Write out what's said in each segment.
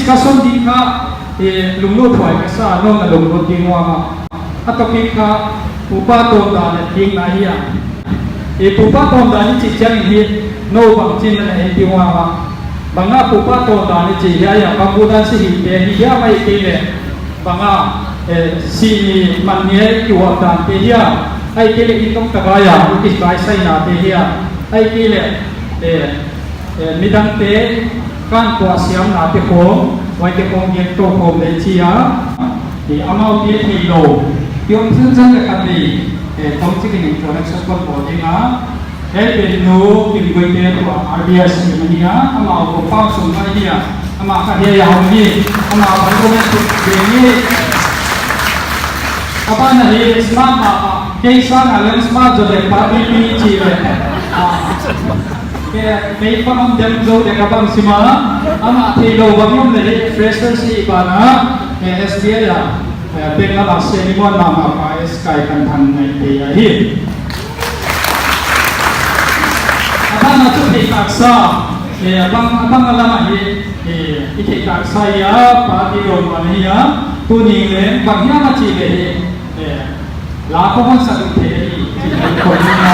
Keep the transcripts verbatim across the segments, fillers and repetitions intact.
Discussion ding kha, eh, lunglut huai ka sa, nou na lunglut ding uh a. A topic kha, pupa tawmdan leh dingna hi a. Eh, pupa tawmdan i chih chiang in hi, nou bangchin na en ding uh a. Bang a pupa tawmdan i chih hiai a, bang budan si hite hi hiam, ahihkeileh bang a, eh, si ni man ni i uap dante hiam, ahihkeileh i tawp tak a i kisaisai nate hiam, ahihkeileh, eh, eh, midangte kan kuah siamnate khawng, huaite khawng gen tou khawm leh chi a, eh, amaute theilou. Hiam chin chan leh khat ni, eh, tawmchik in introduction kon bawl ding a. Hei pen nu Kim Guite tua R D S hi mah hi a, amah ko pau sung mai hi a, amah ka hia ya hong hi, amah ban ko men tu de ni. Apa na hi smart ma, kei sang a leng smart zaw de pa ni ni chi le. Ah. Ke, kei pa am dem zaw de ka bang si mah, amah theilou bang om le hi fresher si pa na, eh, S B A a, eh, pek na la se ni mon ma ma pa S K I kan thang ngai te a hi. A ban a chu theih taksa, eh, a bang, a bang a lam a hi, eh, i theih taksa hi a, pa ti lo ma ni a, tuni leng bang hiam a chih leh hi, eh, la ko hon sa thei hi, chi ko ni a,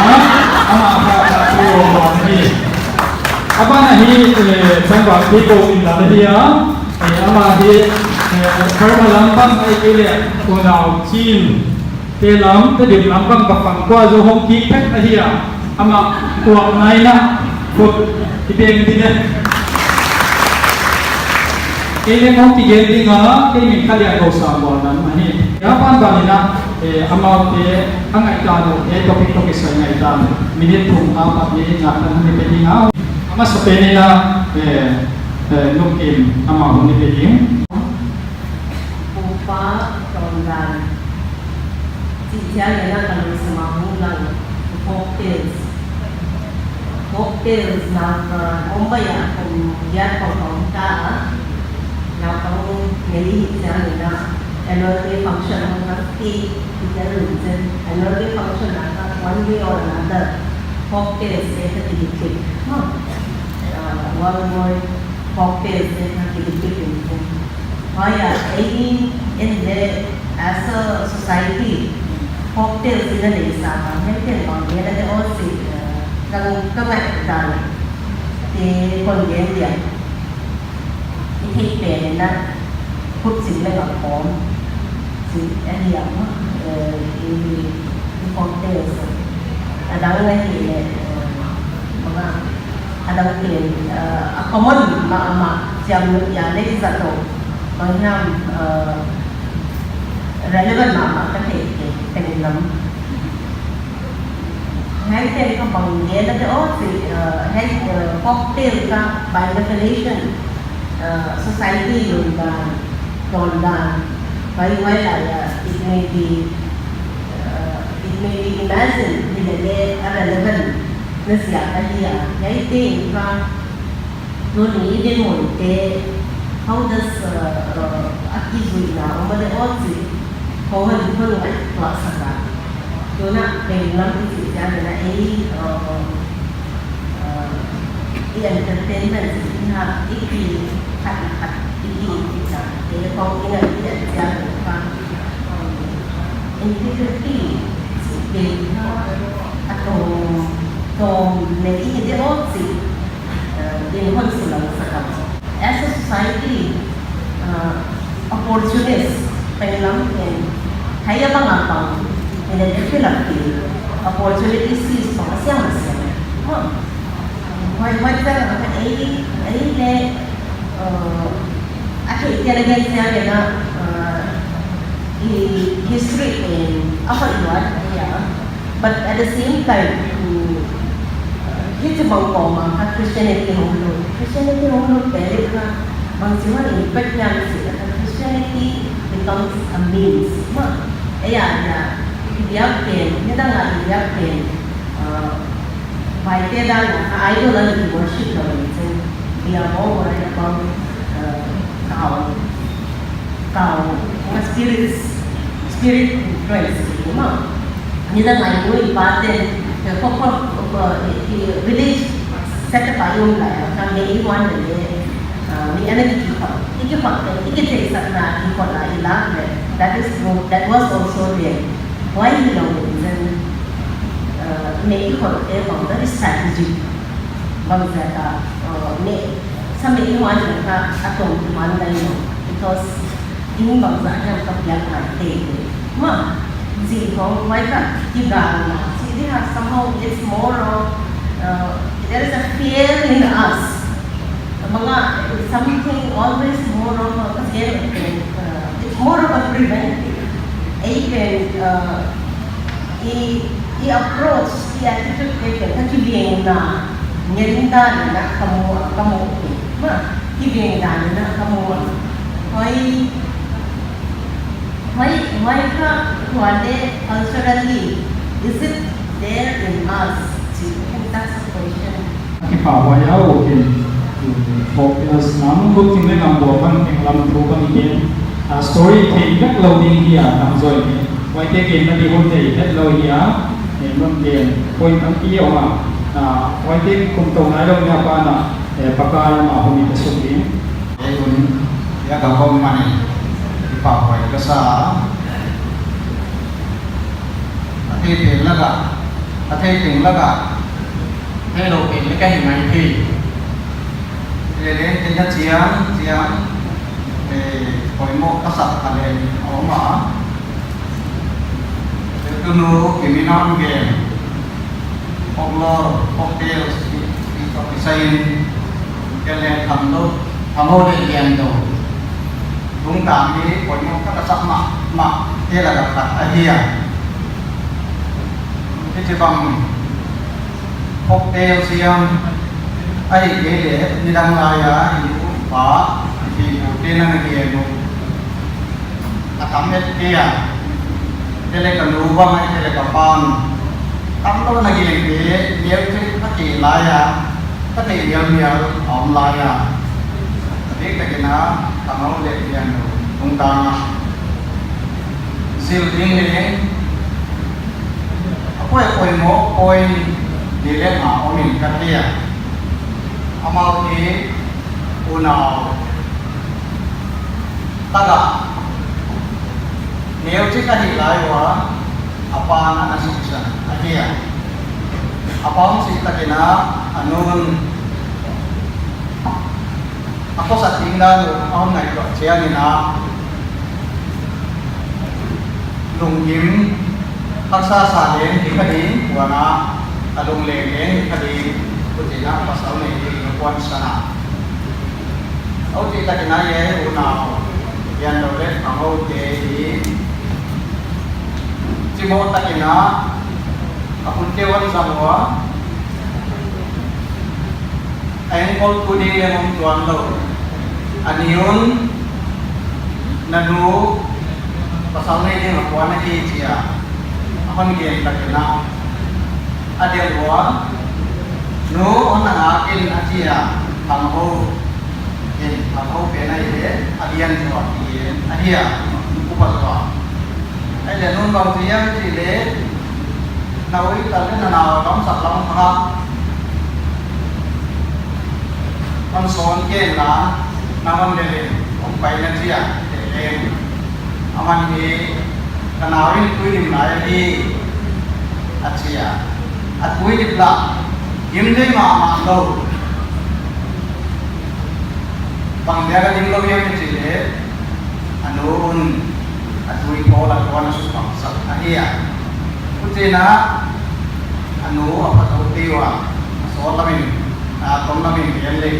amah pa, pa ti lo ma ni. A ban a hi, eh, bang bang ti ko ni la hi a, eh, amah hi, eh, Burma lam bang ahihkeileh, Unau Chin te lam, Tedim lam bang bang pang kua zaw hong kik phet ahi a, amah kuak nai na, kut i beng di le. Kei leng hong kigen ding a, kei min kha Lianghousang Bualnam ahi. Hiai ban ban in a, eh, amaute a ngaihdan uh, eh, topic toh kisai ngaihdan. Minute thum apat ni ngaihdan hon pe ding a. A masapen in a, eh, eh, Nu Kim, amah hon pe ding. Pupa tawmdan. Chih chiang in a ka lungsim a hong lang, folk tales. Folk tales na, uh, om bai a, kum giat khong khong ta a. Na khong nei chiang in a, annual day function hong hang ti, ti tel lum zen. Annual day function na ka, one way or another, folk tales te ka ti ti. Huh. Uh, World War folk tales te ka ti ti lum zen. Huai a, ei in leh, as a society, folk tales i na neih sak a, hiaite bang hiam a te aw chih, eh, ka, ka ngaihdan te kon gen dia. I theih pen in a, khut ching leh ngak khawm chih ahi a, eh, i, i folk tales. A dang leh hi leh, eh, bang a, a dang pen, eh, a common mahmah, chiamnuih a leh i zat uh. Bang hiam, uh, relevant mahmah ka theih, theih, Tedim lam. Hiaite kha bang gen a te aw chih, uh, hiai, uh, folk tale kha by definition, uh, society lungdan, tawmdan, huai, huai lai a, it may be, uh, it may be imagined, hi leh leh, a relevant na ziak ahi a. Hiaite in kha, tuni i dinmun te, how does, uh, uh, a kizuihna om a leh aw chih, khong hon, hon ngaihtuah sak a. Tuna Tedim lam i chih chiang in a ei, uh, uh, i entertainment chih in a, i ki khat khat, i ki, i ki khat, ei khong i ngaih i et chiang in kha, um, integrity chih pen kha, a tawm, tawm leh i hi de aw chih, uh, in hon sulang sak a. As a society, uh, opportunist, Tedim lam in, hiai a bang a bang, in a develop opportunity seize bang a siang a siang. Huh. Huai, huai chiang a ei, ei leh, uh, a theih te la gen chiang in a, uh, i history in a hoih luat, yeah. But at the same time, mm, uh, hichibang kawm a kha Christianity hong lut. Christianity hong lut pen leh kha bangchi hon impact hiam chih leh kha Christianity becomes a means. Mah, eh, ya, ya. I biak pen, nidang a i biak pen, uh, Vaite dan a, a idol a i worship lou in chin. We are more worried about, uh, cow, cow, uh, spirits, spirit influence, you know. Nidang a i nu i pa te, uh, kho, kho, uh, i, i village set up a i om lai a, ka me i wan le, uh, Mi ana ki kikhol, i kikhol te, i kitheihsakna kikhol a i lak leh. That is true. That was also there. Why i lo zen, uh, mi kikhol te bang very strategic. Bang zat a, uh, mi, sa mi i wan le ka a tong ki man dai lo. Because in bang zat hiam ka piak ngai te. Ma, zi hong wai ka ki gang na. See, they have somehow it's more of, uh, there is a fear in us. Manga, it's something always more of a, uh, it's more of a preventive. Even, uh, i, i approach, i attitude te ka kiveng na, ngen dan na kamu, kamu, ma, kiveng dan na kamu. Hoi, hoi, hoi ka, hoi le culturally, is it there in us? That's a question. Kipahhuai a, okay. Focus nam kut ting le ngam bo bang ting lam thu bang i gen. A story thei vek lou ding hi a, tam zoi ni. Huaite genna di hun thei vek lou hi a. Gen bang gen. Point tampi om a. A, huaite kum tou nai lou ni a pa na, eh, Pakai a ma hun i ta suk ding. Ei un, ya ka hom mani. Kipahhuai ka sa. A thei pen lak a. A thei pen lak a. Hello, pen le ka hi mai thei. Le le, ken ka chiang, chiang. Eh, poimoh ka sak ka le ni, a om a. Le tunu, kimi nam gen. Folklore, folktales, i, i, i sain. Ke le tham lo, tham lo le gen lo. Lungtang hi, poimoh ka sak mahmah, te lak a khat ahi a. Hichibang, folktale siam, ahihkeileh, nidang lai a, i nu, i pa, i pi, i pu te'n ana gen uh. A tam et kei a. Te le ka nu bang, te le ka pa'n. Tam lou ana gen te, neu te, ka kei lai a. Ka theih mialmial a om lai a. Dik takin a, ka ngau leh lian lou, lungtang a. Zil ding leng, a poimoh, poimoh point nih leh nga om in ka thei a. Amau hi unau tak a neu chik ahih lai ua, a pa'n ana suksan ahi a. A pa hong sih takin a, a nu'n a khosa ding dan uh a hon ngaihtuah chiangin a, lunggim haksa sa leng hi kha ding, huan a, a lungleng leng hi kha ding, huchiin a pasal nei ding a kuan san a. Huchi takin a, ei unau, Lianlou leh Pangou te hi, chimoh takin a, a hun te wan zang ua, a enkoltu ding leng om tuan lou. A ni un, na nu, pasal nei ding a kuan ahi chi a, a hon gen takin a, a delh ua, nu, hon na ngak in a chi a, Pangou in, Pangou pen ahi leh, a lian zaw hi in, ahi a, upa zaw. Ahihleh nu'n bang chi hiam chih leh, na ui tal leh na nau lam sak lam kha. Hon sawn ken la, na hon leh leh, hong pai na chi a, leh leh. Aman hi, ka nau in tui dim lai hi, a chi a. A tui dim lah, gim thei mahmah lou. Bang dia ka dim lou hiam i chih leh, a nu'n a tui thawl a kuan a suk pah sak ahi a. Huchiin a, a nu a pha tou kei ua, a sawt lam in, a tom lam in gen leh.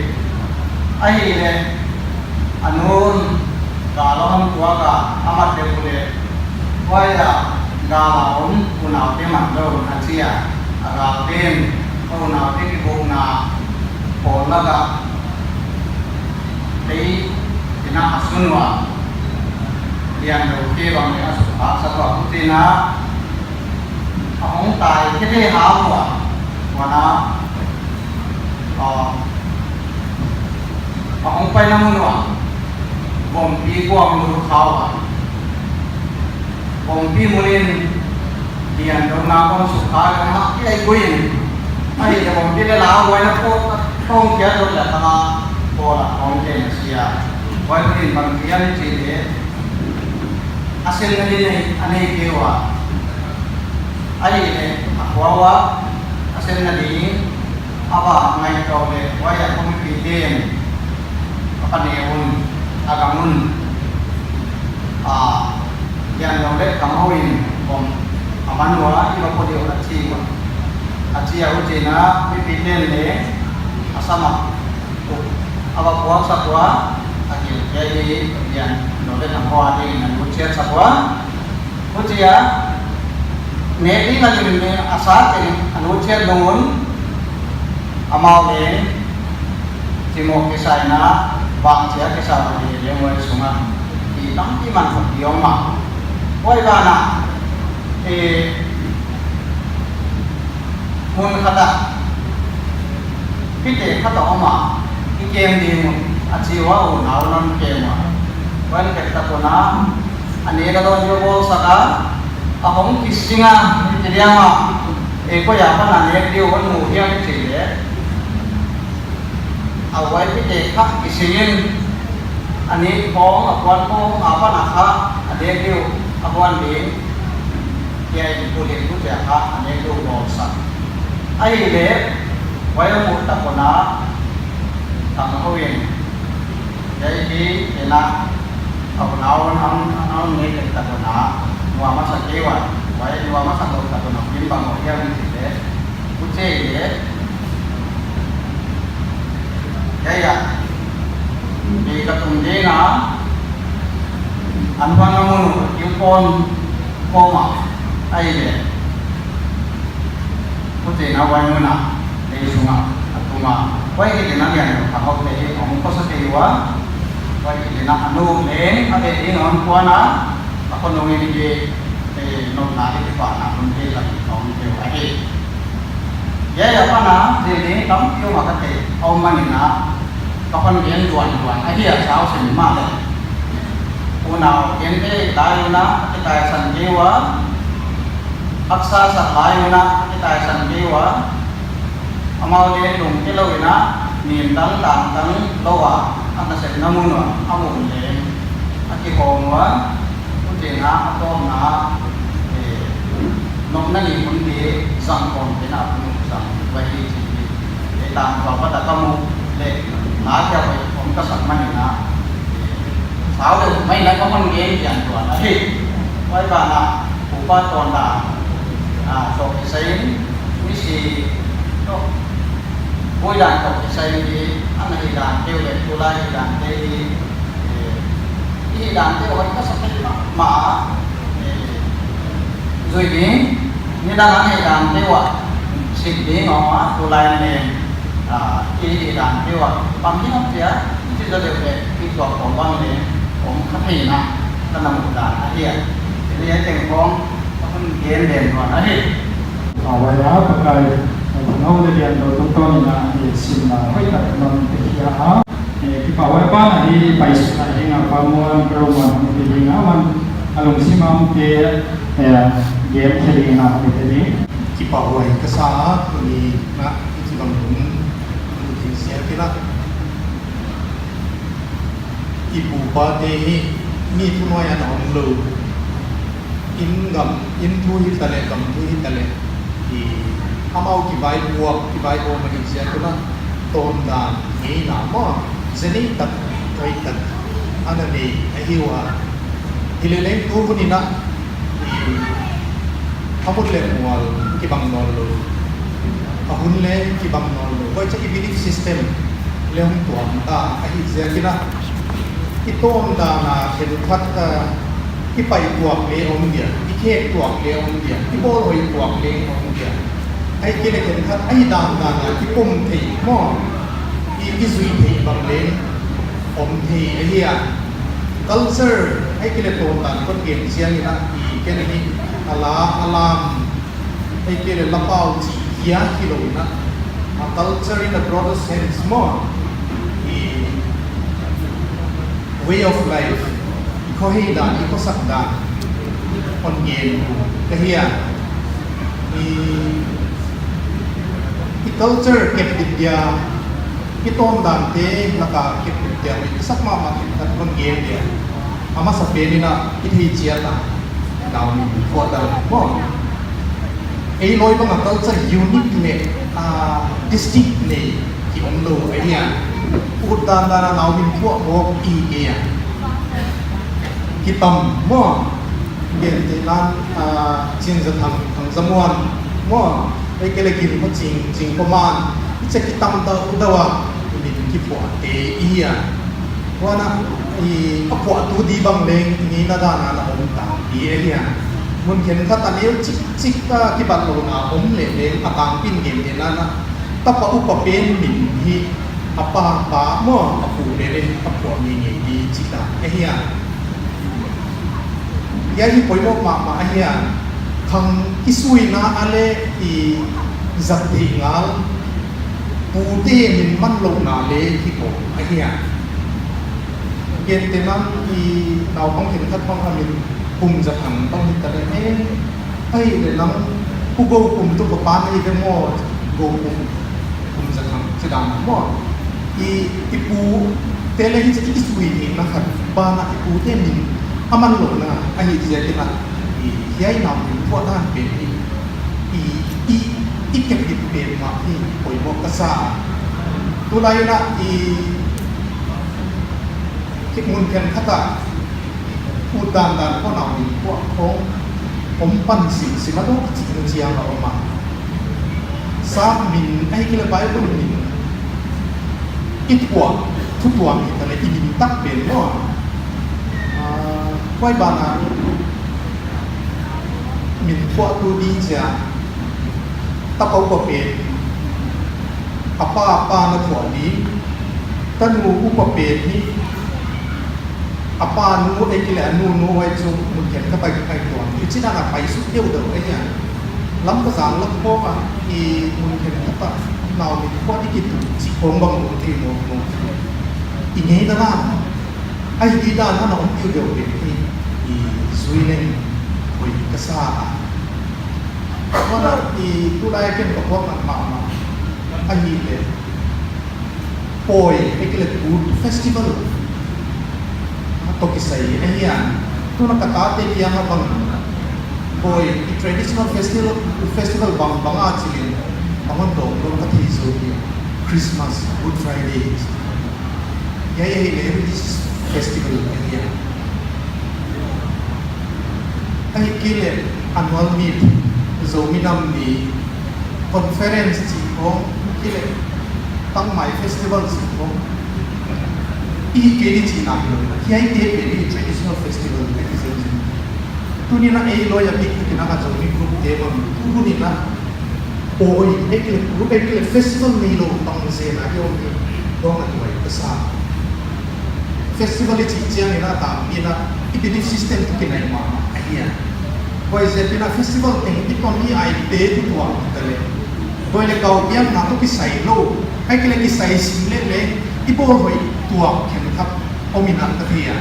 Ahihleh, a nu'n gal a hon tuak a, a mat deuh uleh, huai a gal a om unaute man lou a chi a, a gal pen, unaute kibukna pawl lak ah tei in a sun ua, Lianlou te bang leh a suk phak sak ua, huchiin a, a hong tai khe thei ha ua, huan a, a, a hong paina mun ua, vompi kuang lur kha ua. Vompi mun in Lianlou na kong suk kha leh a hak kei a i gui in. Ahihleh vompi leh la huai na pawt a tawng kia dot leh a tang a. Paul a hong te na sia. Huai pen bang hiam i chih leh, a selna ding a nei kei ua. Ahihleh a khua ua, a selna ding a va ngaihtuah leh, huai a kum pi den, a pa ne un, a gang un, a lian lou leh kamhouin, bom a man ua, i va pawt deuh a chi ua. A chi a, huchiin a mipi ten leng a sam a, a va puaksak ua, a gilkial hi, lian lou leh kamhou a dingin a nutsiatsak ua. Huchia, nek ding a lim leh a sa teng a nutsiat nung un, amau leng chimawh kisa in a, bangchia kisa ua hi leng huai sunga, i tampi man khop di om a. Huai banah, eh, mun khat ah, pite khat a om a, i kem ding un, a chi ua, unau in a kem ua. Huai pet tak un a, a nek a dawn deuh bawlsak a, a hong kising a, i ti diam a, eh, koi apan a nek deuh hon mu hiam i chih leh. A huai pite kha kising in, a nek khong, a puan khong, apan a kha, a nek deuh, a puan ding, hiai pu leh tute kha, a nek deuh bawlsak. Ahihleh, huai a muh tak un a, kamhouin, hiai hi, ena, a unau, unau, unau nek tak un a, nuam a sa kei ua, huai nuam a sa lou tak un a, kin bang ua hiam i chih leh, huchi leh, hiai a, mi ka tung ding a, an huan a mun uh, kilpawn, kawm a, ahihleh. Huchiin a huai mun a, lei sung a, a tung a. Huai hi leh na lian lou kamhoute hi, hong khosa kei ua. Huai hi leh na a nu leng, a te ding hon kuan a, a khonung in hi, eh, nopna leh kipahna hun te lak hong keu ahi. Hiai apan a, zil ding tampi om a ka theih, a om manin a, ka hon gen duan duan, ahi a sau sim mah leh. Unau gen te lai un a, kitaisan kei ua, haksa sak lai un a, kitaisan kei ua, amau leng lungke lou in a, nim dang tang dang lou a, a nasepna mun ua, a mun leng, a kihawm ua, huchiin a, a tawpna, eh, nopna ni hun te, zang khawm te na, a hun zang, huai hi chih hi. Eh, tang tua pat a ka muh leh, na kia huai, om ka sak manin a, eh, sau deuh mai in a ka hon gen chian tua na hi. Huai banah, upa tawndan, ah, toh kisai in, misi, toh, buaidan toh kisai in hi, ana hidan deuh leh, tulai hidan te hi, eh, i hidan te hoih ka sa thei mahmah, eh, zui ding, nidang ana hidan te ua, sik ding om a, tulai leng, ah, i hidan te ua, bang hiam chia, i chi zaw deuh leh, i tuak khawm bang leng, om kha thei in a, ka na muh dan ahi a. Hiai teng khong, ka hon gen den tuan ahi. A huai a Pakai, a thangau leh lian lou tungtawn in a, i simna hoih tak non te hi a. Eh, kipahhuai banah hi, paisuk a ding a, Pa Muan, Pa Muan hong pi ding a, aman a lungsim a hon te, eh, gen khe ding in a, hon te ding. Kipahhuai ka sa a, tuni in a, i chibang lung, lungsim sia kila. I pu pa te hi, mi thunuai a na om lou. Inn gam, inn thu hi ta leh, gam thu hi ta leh. I, amau kivaipuak, kivaipuak mah in ziak un a, tawndan ngeina maw, zenei tak, thoi tak, ana nei, ahi ua. Hileleng tu hun in a, i, a mut leh mual, kibang nawn lou. A hun leh kibang nawn lou. Huai chu i belief system leh hong tuam ta, ahih ziak in a. I tawndan a khenkhat, ah, i paih tuak leh om dia, i khek tuak leh om dia, i bawl hoih tuak leh om dia. Ahihkeileh khenkhat, ahi dandan a, i pom thei, maw. I, i zui thei bang leh om thei ahi a. Culture, ahihkeileh tawndan kon gen chiang in a, i ken a ni, a la, a lam, ahihkeileh lapau chih hia hilou in a. A culture in a broader sense maw. I way of life. I khohei dan, i khosak dan. Kon gen ka hi a. I, i culture kep dik dia. I tawm dan te laka kipte a mi sak mahmah khat hon gen dia. A masa pen in a i thei chiat a, nau min phuah dan maw. Ei lawi bang a culture unique leh, ah, distinct nei ki om lou ahi a. Ut dandan a nau min phuah mawk i hi kei a. Kitam maw. Gen te nan, ah, Chin Za Thang, Thang Za Muan maw. Ei kei leh Gin Kho Ching, Ching Kho Man. I chi kitam dau dau a min kiphuah te i hi a. Huan a, i, a phuahtu di bang leng i ngeina dan a na om ta i hi a. Mun khenkhat a neu chikchik a kibatlouhna om leh leng a tangpi in gen te nan a, tapa upa pen min hi a pa pa maw a pu pen in a phuah ngeingei di chih dan ahi a. Hiai hi poimoh mahmah ahi a. Khang kisuina a leh i zat theih ngal, pute min manlouhna leh hi ko ahi a. Gen te nan i naupang khenkhat bang a min Kum Za Thang bang hi ta leh, eh, ahihleh nang Pu Gou Kum tu ka pa na hi ve maw, Gou Kum, Kum Za Thang chi dan maw. I, i pute leh hichi i sui ngeina khat ban a i pute min a manlouhna ahi ziakin a, i, hiai nau min phuah dan pen i, i, i, i kep it pen mah hi poimoh ka sa. Tulai in a i, ki mun khenkhat a ut dandan khong nau min phuah khong om pan simsim a, dok chih chiang a om a. Sam min ahihkeileh Bible min i phuah, thu tuam hi ta leh i min tak pen maw. Ah, huai ban a min phuahtu di chia, tapa upa pen a pa a pa na phuah di, tanu upa pen hi a pa nu, ahihkeileh a nu nu, huai chu mun khenkhat a ngaihtuah. Hichi dan a pai suk deuhdeuh ahi a. Lamka zang lam khong a i mun khenkhat a nau min phuah di kitu chih khong bang om thei mawkmawk. I ngeina dan a, ahi di dan a na om deuhdeuh pen hi i zui leng hoih ka sa a. Huan a i tulai ken ka phuak mahmah ahihleh Pawi, ahihkeileh Kut festival toh kisai ahi a. Tun a ka tate kiang a bang, Pawi, i traditional festival, festival bang, bang a chi leh, bang hon dawng lou ka thei zaw hi, Christmas, Good Friday. Hiai ahihleh religious festival ahi a. Ahihkeileh annual meet, Zomi Nam Ni, conference chih khong, ahihkeileh Tangmai festival chih khong, i hi kei ni chihna hilou. Hiaite pen hi traditional festival ahi zen zen. Tuni'n a ei lawi a bik takin a Zomi group te bang, tu hun in a, Pawi, ahihkeileh Kut, ahihkeileh festival neilou bang zen a i om hi, dawng a tuai ka sa. Festival i chih chiangin a tangpi in a, i belief system toh kinai mahmah ahi a. Huaiziakin a festival teng i ton i aite tu tuam ta leh, huai leh kau piang na toh kisai lou, ahihkeileh kisai sim leh leng i bawl hoih tuak khenkhat om in a ka thei a.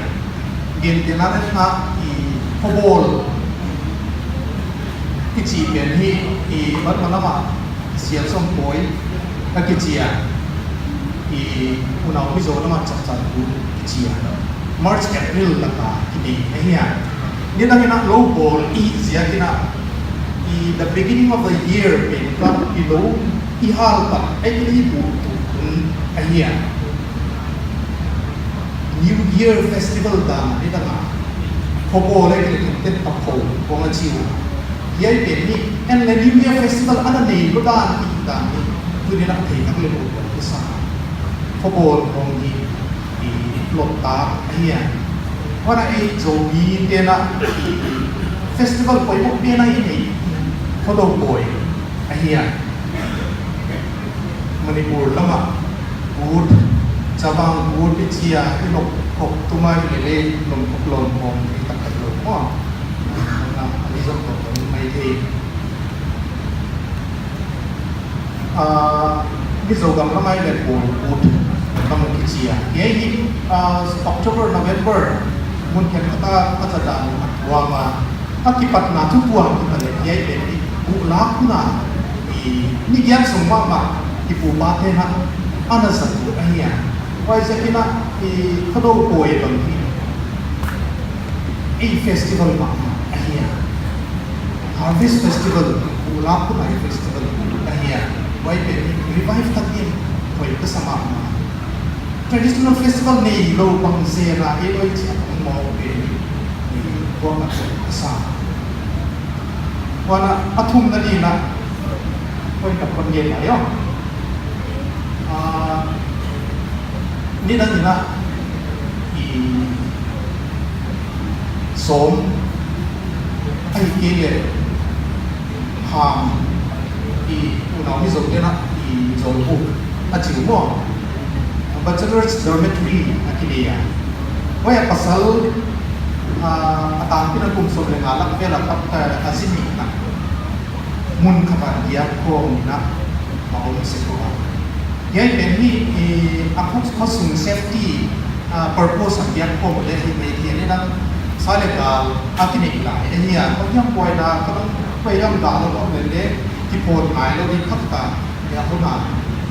Gen te nan a, i, khuabawl i chih pen hi, i, Burma lam a Sialsawm Pawi a kichi a, i, unau Mizo lam a Chapchal Kut kichi a. March, April lak a kinei ahi a. Nidang in a lou bawl i ziakin a, i, the beginning of the year pen ka i lou i hal tak, ahihkeileh i buk tuk hun ahi a. New Year Festival dan a nidang a, khuabawl leh kei leh ken tep tak khong kong a chi ua. Hiai pen hi, en leh New Year Festival ana nei lou dan hi dan hi, tuni'n a thei tak leh lou kong ka sa. Khuabawl khong hi, i, lawp tak ahi a. Huan a ei Zomi te'n a, i, festival poimoh pen a i nei, Khuadou Pawi ahi a. Manipur lam a Kut, Chavang Kut i chi a, i lawm khop tum a i lele, lawm khop lawm khawm i tak tak lou maw. Na, a ni zong khop lawm mai thei. Ah, Mizo gam lam a i leh Pawi Kut bang kichi a. Hiai hi, ah, October, November, mun khenkhat a, a za dan a tuam a. A kipatna thu tuam hi ta leh, hiai pen hi, buh lak hun a, i, ni giat sung mahmah, i pu pa te'n a, Ana zat uh ahi a. Huaiziakin a, i Thadou Pawi bang hi ei festival mahmah ahi a. Harvest festival, ula pun ai festival ahi a. Huai pen hi revive tak in hoih ka sa mahmah. Traditional festival neilou bang zen a, ei loi chiat bang maw pen hi, i kuang a sa. Huan a, a thumna ding in a, point a kon gen lai aw. Ah, nidang in a, i sawm, ahihkeileh ham, i unau Mizo te'n a, i zolbuk a chi uh maw. Bachelor's dormitory a kinei a. Huai a pasal, ah, a tangpi in a kum sawm leh nga lak vel a pat, ah, a zi nih na mun khat a diak khawm in a, a om sek ua. Hiai pen hi, eh, a khut khosung safety, ah, purpose a diak khawm leh hi mai thei in a, sa leh gal a kinei lai. Ahi a, kong hiam buaina, kong buai lam gal a om leh leh, kiphawt ngai lou ding khat ka, eh, a hun a,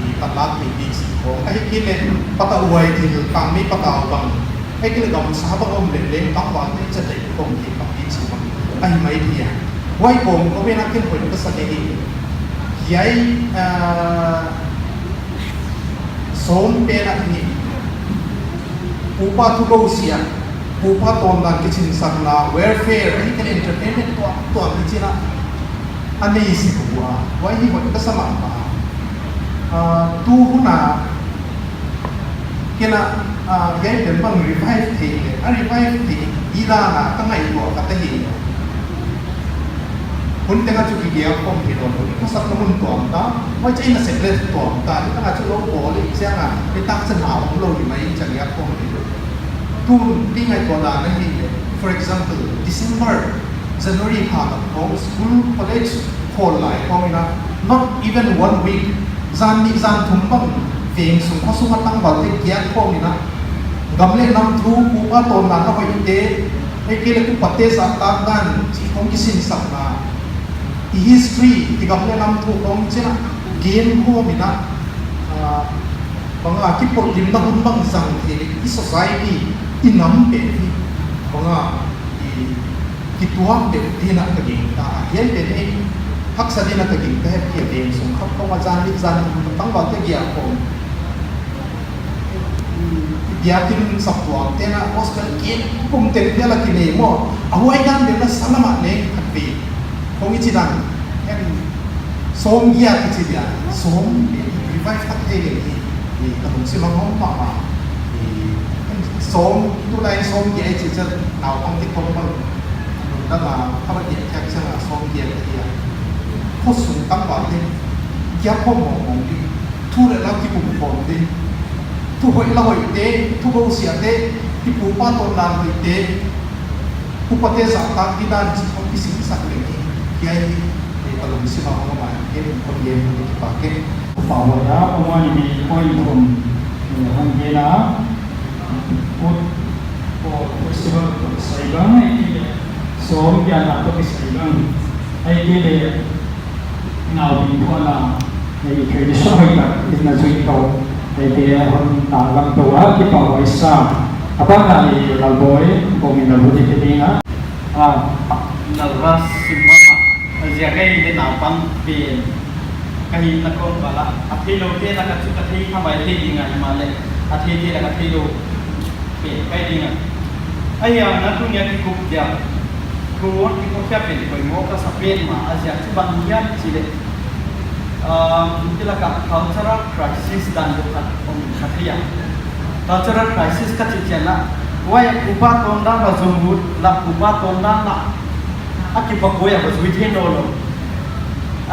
i panlak mi ding si khawm. Ahihkeileh, patau huai thil, tang mi patau bang. Ahihkeileh gamsa bang om leh leng tangval te chat dek khawm hi bang hi chi bang. Ahi mai thei a. Huai khawm khawm in a ken hoih ka sa ding hi. Hiai, ah, sawm pen a hi. Pupa thu ko sia. Pupa tawndan kisinsakna, welfare, ahihkeileh entertainment tuamtuam hi chi in a. A nei sek ua, huai hi hoih ka sa mahmah. Ah, tu hun a, ken a, ah, hiai pen bang revive thei leh, a revive thei di dan a, ka ngaihtuah khat ahi. Hun teng a chu ki diak khawm hi lou, ka sak na mun tuam ta, huai chiang a sek leh tuam ta, ni tang a chu lou bawl leh chiang a, ni tak chan a om lou hi mai chiang diak khawm hi lou. Tun, ti ngaihtuah dan ahi leh, for example, December, January kha tak khawng school, college khawl lai khawng in a, not even one week, zan nih zan thum bang veng sung khosung a tangval te giak khawng in a, gam leh nam thu, pupa tawndan a hoihte, ahihkeileh upate zahtak dan chih khawng kisinsakna, i history, i gam leh nam thu khawng chiang a gen khawm in a, ah, bang a kipawlkimna hun bang zang thei leh, i society, i nam pen hi, bang a, i kituak deuh ding in a ka gingta a. Hiai pen hi, haksa ding in a ka gingta, hehpih a veng sung khawng a zan nih zan thum tangval te giak khawng. I biakin saptuam te'n a gospel gen kum teng bial a kinei maw. A huai dan deuh in a sa lam a leng khat vei. Khawng i chi dan. Em, sawm giat i chi dia. Sawm, revive tak thei leh hi. Hi, ka lungsim a ngawng mahmah. Hi, sawm, tulai sawm giat i chih chiang naupang te khawng bang. Nung dang a, kha ba giat khiak chiang a sawm giat i chi a. Khosung tangval te. Giak khawm mawngmawng ding. Thu leh la kipumkhawm ding. Thu hoih la hoihte, thu ko siate, i pupa tawndan hoihte, upate zahtak di dan chih khawng kisinsak leh hi. Hiai hi, eh, ka lungsim a ngawng a, hiai pen kon gen, kon kipak e. Pau a, pau a ni mi point thum, eh, hon gen a. Ut, ko festival ko sai bang, eh, sawm giat na ko sai bang. Ahihkeileh, Naupang thu ana, eh, tradition hoihtak in na zui tou. Eh, te hon taklang tou a, kipahhuai sa. A ban ah, eh, Lalboi, Bawngin Lalboi te ding a. Ah, Lalras sim mahmah. A ziak ahihleh naupang pen ka hihna kawmkal ah, a theilou te lak ah chu ka thei kha mai thei ding a, himahleh a thei te lak ah theilou pen kai ding a. Ahi a, na tuni a kikup dia, thu hon kikup khia pen poimoh ka sa petmah a, a ziak chu bang hiam i chih leh, ah, i lak ah cultural crisis dan deuh khat om kha thei a. Cultural crisis ka chih chiang a, huai upa tawndan va zong ut leh upa tawndan lak a kipak huai a va zui thei nawnlou.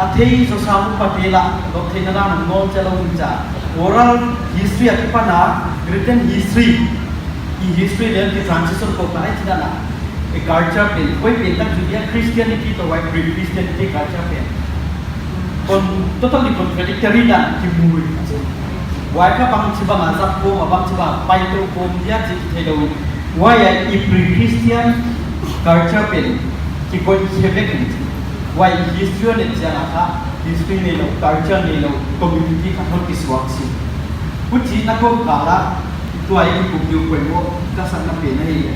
A thei zaw sa upate lak, lawp theihna dan om nawn chiat lou uh chia. Oral history akipan a, written history. I history leh ki transition ko ka ai chih dan a. I culture pen, koi pen tak zui dia Christianity toh huai pre-Christianity culture pen. Kon, totally contradictory dan kimu uh. Huai kha bangchibang a zat khawm a, bangchibang a pai tou khawm dia chih theilou. Huai a i pre-Christian culture pen kikoih khe vek in. Huai history a et chiang a kha, history neilou, culture neilou, community khat hon kisuak si. Huchi na kawmkal ah, tua i kikup diu poimoh ka sak na pen ahi.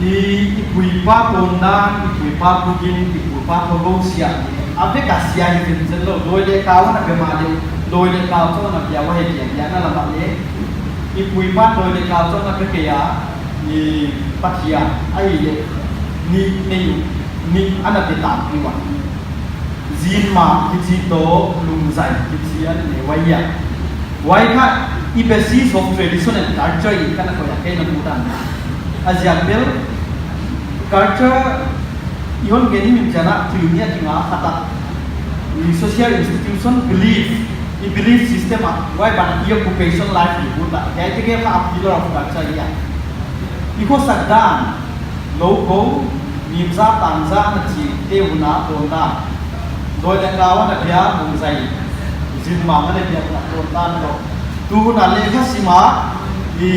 I, i pu i pa tawndan, i pu i pa tugin, i pu i pa tawlou sia. A vek a sia hi zenzen lou, dawi leh kau ana pe mah leh, dawi leh kau chauh ana pia uhi, pia, pia na la mah leh. I pu i pa dawi leh kau chauh ana pe kei a, i Pathian, ahihleh, nih nei uh, nih ana pe tampi uhi. Zinmang kichi toh lungzai kichi ana nei uhi a. Huai kha i basis of tradition and culture i kana koih a, kei na mudan. A ziak bel culture i hon gen i min chana tui nia kinga khata. I social institution belief, i belief system a, huai ban i occupation life i buta. Hiai te kha a pillar of culture i a. I khosak dan, lou kou, mimza tangza na chite hun a tawndan. Dawi leh kau ana pia lungzai, zinmang ana pia hun a tawndan lou. Tu hun a lehkha sim a, i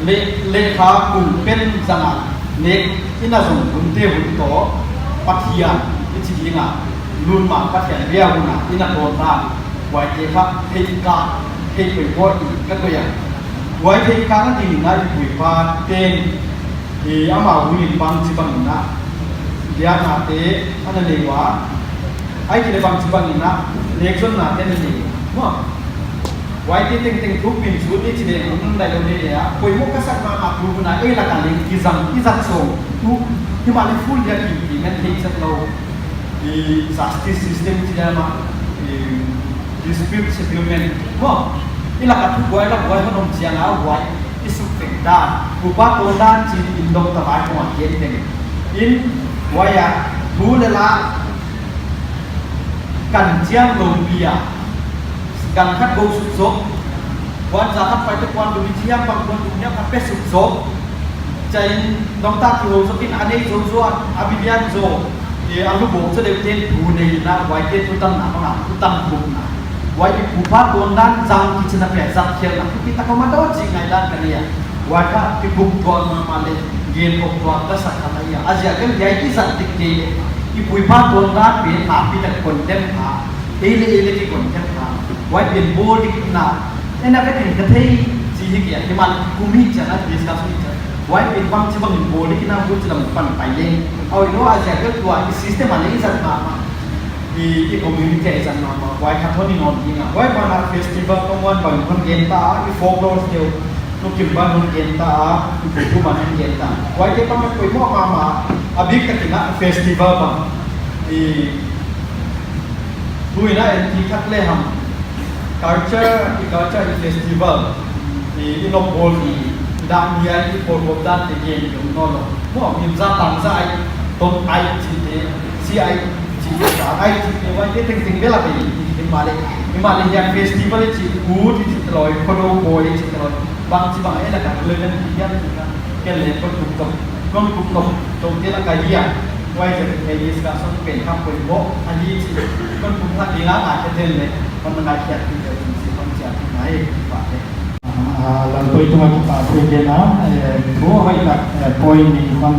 le, lehkha kum pen zang a, nek i na zong hunte hun toh, Pathian, i chi ding a, lungmang Pathian bia hun a, i na tawndan. Huaite kha, theih ka, theih poimoh i ka koih a. Huai theih ka na ding na i pu i pa ten, i amau hun in bangchibang in a, biakna te ana nei ua, ahihkeileh bangchibang in a, nekzonna te ana nei ua. Maw. Huaite tengteng thuk pen chu ni chi leh, hun dai lou ni leh a, poimoh ka sak mahmah tu hun a, ei lak a leng kizang, i zat sawm, tu, himahleh full dia ki, ki men thei zat lou. I justice system chi dia mah, i dispute settlement. Maw, i lak a thubuai lak buai hon om chiang a huai, i suk pek dan. Upa tawndan chi in doctor vai hong a gen teng. In huai a, thu leh la, kan chiam lou pi a. Kan khat go suk zok. Kuan za khat pai te kuan du mi chiam bang kuan du mi khat pe suk zok. Chain dong ta ki ho zok in a nei zo zo a, a bi lian zo. E, a lu bo zo deuh ten thu nei na, huai te thutanna bang a, thutan buk na. Huai i pu pa tawndan zang kichi na pe zat khial na, thupi ta ko ma do chi ngai dan ka nei a. Huai kha kikup tuak mahmah leh, gen kop tuak ka sak kha ahi a. A ziak bel hiai i zat dik kei leh, i pu i pa tawndan pen a pi tak condemn kha. Ei leh ei leh ki condemn kha. Huai pen bawl dik na. Ei na ka tin ka thei chi hi kei a, himahleh kum hi chiang a discuss hi chiang. Huai pen bangchibang in bawl dik na, bawl chi lam pan pai leng. Huai lou a ziak bel tua i system a leh i zat mahmah. I, i community a i zat mahmah. Huai kha thon in hon ding a. Huai ban a festival pawng wan bang hon gen ta, i folklore te uh. Nu Kim ban hon gen ta, i Pu Pu ban hon gen ta. Huai te pang a poimoh mahmah. A bik takin a festival bang. I, tu in a en ti khat leh ham. Culture, i culture i festival. I, i nop bawl i, dan hiai i bawl bawl dan te gen i om nawnlou. Maw, mimza tangza ai, ton ai chite, si ai chite, sa ai chite, huai te tengteng bel a bei, himahleh, himahleh hiai festival i chi, ut i chi te lou, khodou bawi i chi te lou, bangchibang ei lak a relevant i hiam chi kha, ken leng kon kum tok, kon kum tok, tok te lak a hiam, huai te te discussion pen kha poimoh, ahi chi, kon kum kha ding a ngai te ten leh, kon ngai khiat te te, si kon chiat te ngai, pa te. Ah, Lalpuitung a kipahthu i gen a, eh, thu hoihtak, eh, point nih hon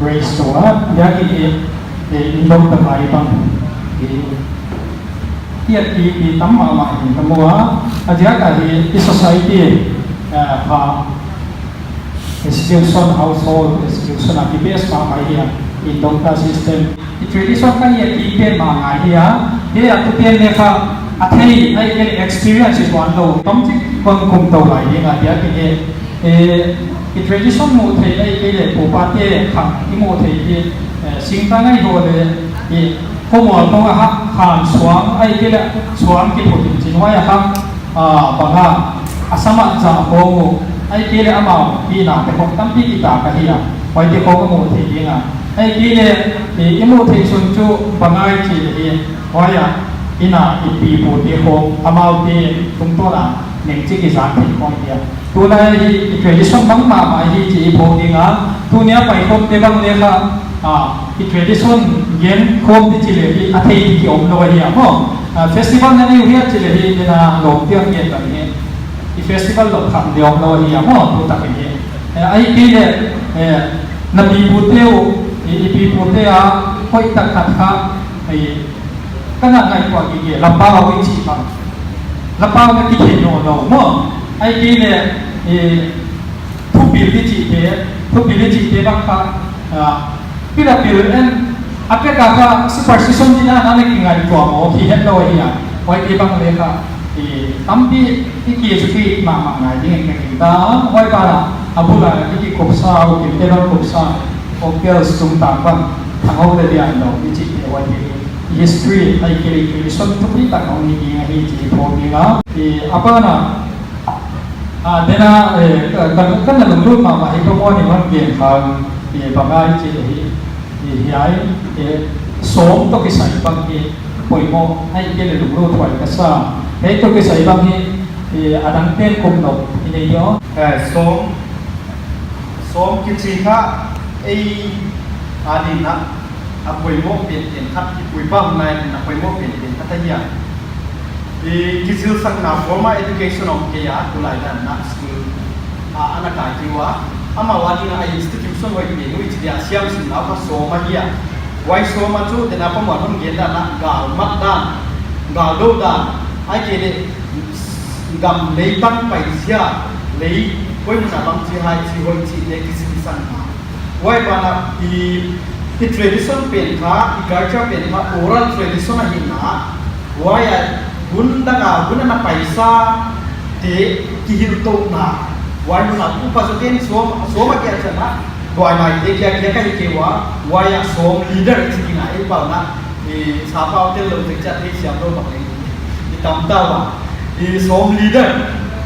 raise tou a, biakin i, eh, in dong ta mai bang. I, i, i tam mahmah hi ka mu a, a ziak ahi, i society, eh, kha, institution, household institution a ki base mahmah hi a, in dong ta system. I tradition kha i a ki pen mahmah hi a, hi a tu pen leh kha a thei, ahihkeileh experience i tuan lou. Tom chik kon kum tou lai ding a, biakin i, eh, i tradition muh theih ahihkeileh pu pa te kha i muh theih hi, eh, singtang a i ho leh, i khomual tong a ha, khan suang, ahihkeileh suang kiphut in chin huai a ha, ah, bang a, a sam a zah khawng uh, ahihkeileh amau pina te khawng tampi kitak ahi a, huai te khawng a muh theih ding a. Ahihkeileh, i, i muh theih sun chu bang a i chih leh hi, huai a, inn a i pi pu te khawng, amau te tungtawn a, neng chik i zak theih khawng hi a. Tulai hi, i tradition bang mahmah hi chih i phawk ding a, tuni a pai khawm te bang leh kha, ah, i tradition gen khawm te chih leh hi, a thei di ki om lou ahi a maw. Ah, festival na nei uh hia chih leh hi, ken a lawm te a gen bang hi. I festival lawm khat di om lou ahi a maw, tu tak hi. Eh, ahihkeileh, eh, na pi pu te uh, i, i pi pu te a, hoihtak khat kha, i, ka na ngaihtuah gige, lampa a ui chih bang. Lapau na kikhen nawnlou maw. Ahihkeileh, eh, thupil i chihte, thupil i chihte bang kha, ah, pilapil en, a pek a kha superstition chihna na kingaihtuah maw, hi hetlou ahi a. Huaite bang leh kha, eh, tampi i kichipi mahmah ngai ding ka gingta, huai banah, a bul a kikupsa, o kimte bang kupsa, o girls tungtang bang, thang hong leh lian lou, i chihte huaite. History, ahihkeileh tradition thupi tak hong hi ding ahi chih phawk ding a. Eh, a banah, ah, dena, eh, ka, ka, ka na lunglut mahmah hi ka muan in hon gen kha, eh, bang ahia chih hi, eh, hiai, eh, sawm toh kisai bang hi poimoh, ahihkeileh lunglut huai ka sa. Hiai toh kisai bang hi, eh, a dang pen kum nop i nei ding uh. Eh, sawm, sawm kichi kha, ei, a ding a, a poimoh pen pen khat, i pu i pa hun lai in a poimoh pen pen khat ahi a. I kizilsakna formal education om kei a, tulai dan a school a, ana kai kei ua. Amau a ding a institution hoih pen uh i chi dia siamsinna kha sawm ahi a. Huai sawm a chu, dena pa muan hon gen dan a, gal mat dan, gal dou dan, ahihkeileh gam lei tang pai zia, lei koi mun a bang chi hai chi hoih chihte kizilsakna. Huai banah i, i tradition pen kha, i culture pen kha, oral tradition ahi na. Huai a hun dang a, hun a na paisa te kihilhna. Huai hun a upa zaw ten sawm, sawm a kia chiang a, buai mai te kia kia ka hi kei ua, huai a sawm leader chi kina i pau na. I sapau tel lou te chat ni siam lou bang leng. I tam ta ua. I sawm leader.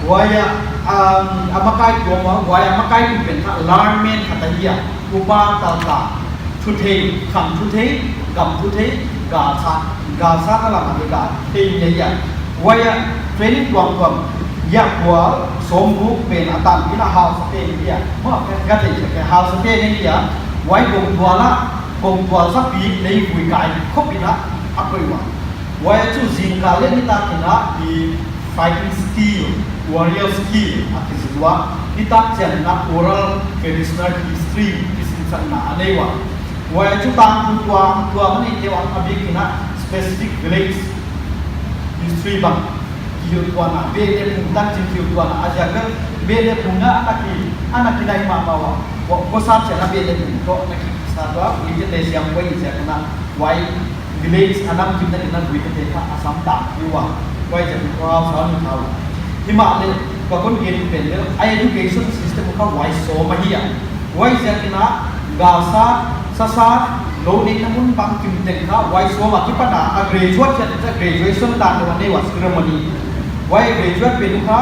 Huai a, um, a makai tuam ua, huai a makai tu pen kha learnment khat ahi a. Upa taltak. Thuthei, kham thuthei, gam thuthei, galsa, galsa na lam a gal thei ni ahi a. Huai a training tuamtuam. Ya kua sawm guk pen a tan ina hausa te ni ahi a. Maw, ka thei ka hausa te ni ahi a. Huai kongtual a, kongtual sa pi lei vui kai khop ina a koi ua. Huai a chu zingkal leh nitak in a i fighting skill, warrior skill a kizil ua, nitak chiang in a oral traditional history kizilsakna a nei ua. Huai a chu tangtung tuamtuam a neite uh a bik in a specific village history bang kihilhtuahna, Beh leh Phung tak chin kihilhtuahna, a ziak bel Beh leh Phung a ana ki, ana kinai mahmah ua. Huai, huai sa chiang a Beh leh Phung toh ana kisa ua, ui te te siam huai ziak in a, huai village a nam kim na kim na vui te te kha a sam tak ua. Huai ziak in kua sa ni kha ua. Himahleh, ka kon gen pen leh, a education system kha huai sawm ahi a. Huai ziak in a, galsa, sasa, lou neihna mun bang kim teng kha, huai sawm a kipan a, a graduate hiam, a graduation dan lou a nei ua ceremony. Huai graduate pen kha,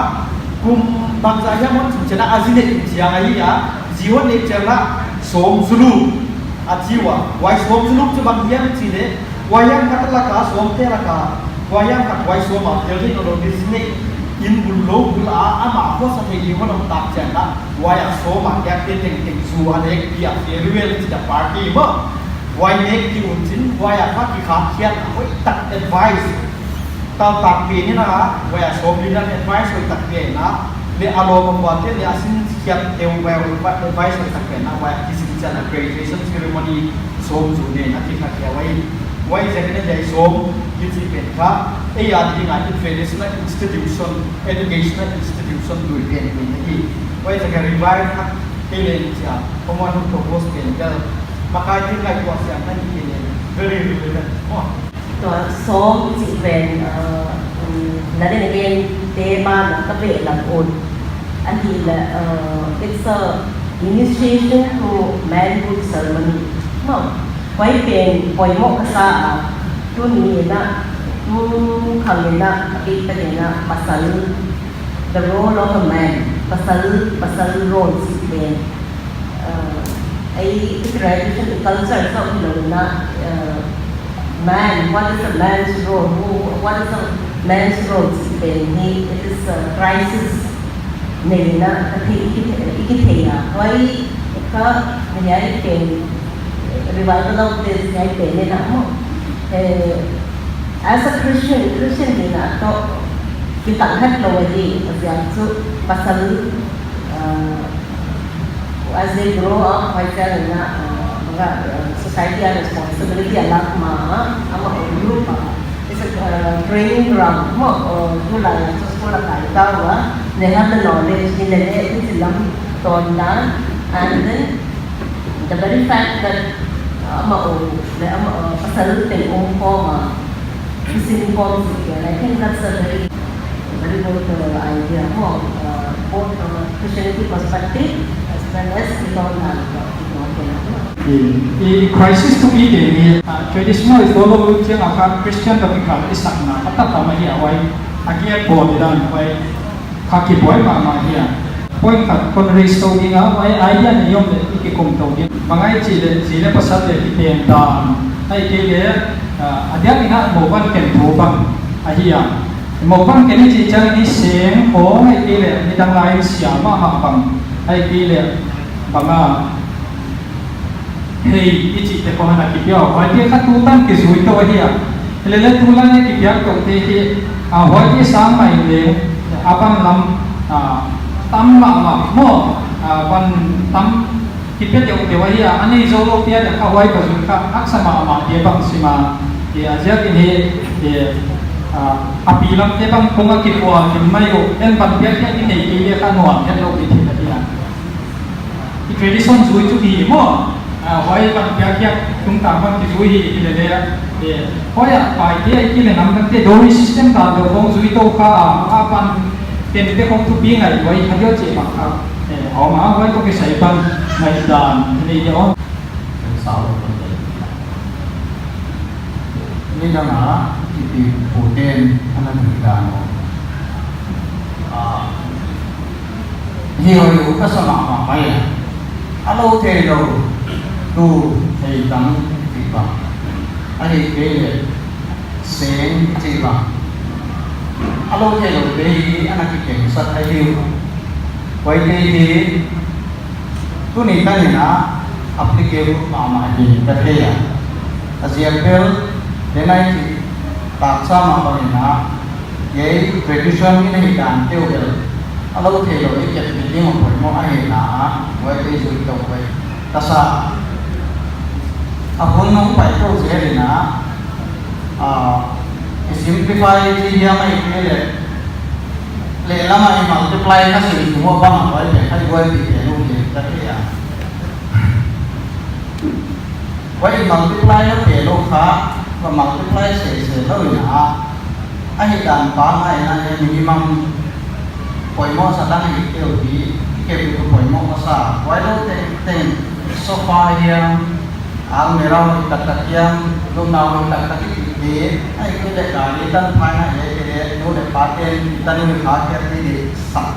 kum bangzah hiam hon chun chiang a, a zi neih chiang ahi a, zi hon neih chiang a, sawm zulu, a chi ua. Huai sawm zulu chu bang hiam chih leh, huai hiam khat lak a, sawm te lak a, huai hiam khat huai sawm a, tel thei nawnlou di zi neih, in bul lou bul a, amah hoih sa thei di hon om tak chiang a, huai a sawm a, kiak te tengteng zu a nek pi a farewell chih a party maw. Huai nek di un chin, huai a kha kikhatkhiat a hoihtak advice. Taltak pen in a, huai a sawm leader advice hoihtak pen a, leh a lawm a kua te leh a sin khiat te huai a advice hoihtak pen a, huai a kisin chiang a graduation ceremony sawm zu nen a kikhatkhiat uai. Huai ziak in a hiai sawm kichi pen kha, ei a ding a traditional institution, educational institution lui pen pen ahi. Huai ziak a revive kha kei leng chia, Commonwealth propose pen bel, makai thil ngaihtuah siam na hi kei leng, very relevant. Oh. Tua sawm kichi pen, uh, um, na den again, te ba na ka be lam un. Ahihleh, uh, it's a initiation to manhood ceremony. No. Huai pen poimoh ka sa a, tuni in a, tu khang in a, a bik tak in a, pasal, the role of a man, pasal, pasal role chih pen, uh, ei, ei tradition, ei culture toh hilou in a, uh, man, what is a man's role, who, what is a man's role chih pen hi, it is a crisis. Nei na, ka thei, i ki, i kithei a. Huai, ka, hiai pen, revival of this, hiai pen in a maw. Eh, as a Christian, Christian hihna toh, kitak hetlou ahi, a ziak chu, pasal, uh, as they grow up, huai chiang in a, uh, bang a, uh, society a responsibility a lak ma, amah own group a, Uh, training ground maw, uh, tulai a school a kai ta ua, they have the knowledge, hilele hichi lam tondan, and then the very fact that, uh, amau, le amau, uh, pasal teng om khawm a, fishing khawm si, I think that's a very, very good, uh, idea maw, uh, both from a Christianity perspective as well as i tondan, uh, i tondan, uh, I, i crisis thupi te ni, ah, traditional i follow chiang a kha Christian toh kikal i sakna a tak a mah hi a, huai a kia po di dan huai kha kibuai mahmah hi a. Point khat kon raise tou ding a, huai idea nei om leh i kikum tou ding. Bang ahia chih leh zi leh pasal leh kitendan, ahihkeileh, ah, a diak in a mouban ken thu bang ahi a. Mouban ken i chih chiang in seng khawng ahihkeileh midang lai in siam mahmah bang, ahihkeileh bang a hei i chihte khawng ana kipia uh. Huaite kha tutan kizui tou ahi a. Hilele tulai a kipiak toh te hi, ah, huaite sang mai leng, a ban lam, ah, tam mahmah maw, ah, ban tam kipia deuhdeuh ahi a. A nei zoulou te a diak kha huai ka zui kha haksa mahmah dia bang sim a. Eh, a ziak in hi, eh, ah, a pi lam te bang kong a kipua kim mai uh, en ban piak hiak i nei kei dia kha nuam hetlou di thil ahi a. I tradition zui chu hi maw. Ah, huai ban piak hiak tungtang ban kizui hi, hilele, eh, huai a paite ahihkeileh namdangte dowry system dan deuh khawng zui tou kha, a ban tente khawng thupi ngai huai a diak chih bang kha. Eh, a om a, huai toh kisai ban ngaihdan nei dia om. Midang a, i pi i pu ten ana ngaihdan uh. Ah, hi hoih uh ka sa mahmah mai a. A lou theilou, tu thei tam chih bang, ahihkeileh seng chih bang, a lou theilou te hi ana kikengsak ahi uh. Huaite hi tuni tan in a applicable mahmah hi ka thei a. A ziak bel, denai chih taksa mah bang in a, hiai tradition in a hihdan te uh bel a lou theilou i kep ding a poimoh ahi a, huaite zui tou huai ka sa. A hun nong pai tou zel in a, ah, i simplify chi hiam ahihkeileh, lehlam a i multiply kha sim sung uh bang a huai pen kha i buaipih pen uh hi ka thei a. Huai i multiply na pen uh kha, va multiply sese lou in a, ahihdan pa ngai in a, minimum poimoh sa dan ahih kei uh hi, i kep uh poimoh masa. Huai lou tengteng, sofa hiam, almirah hi taktak hiam, lupna hi taktak hi te, ahihkeileh gari tan phai na hi te, nu leh pa ten i tanu hi kha kiat di di sak.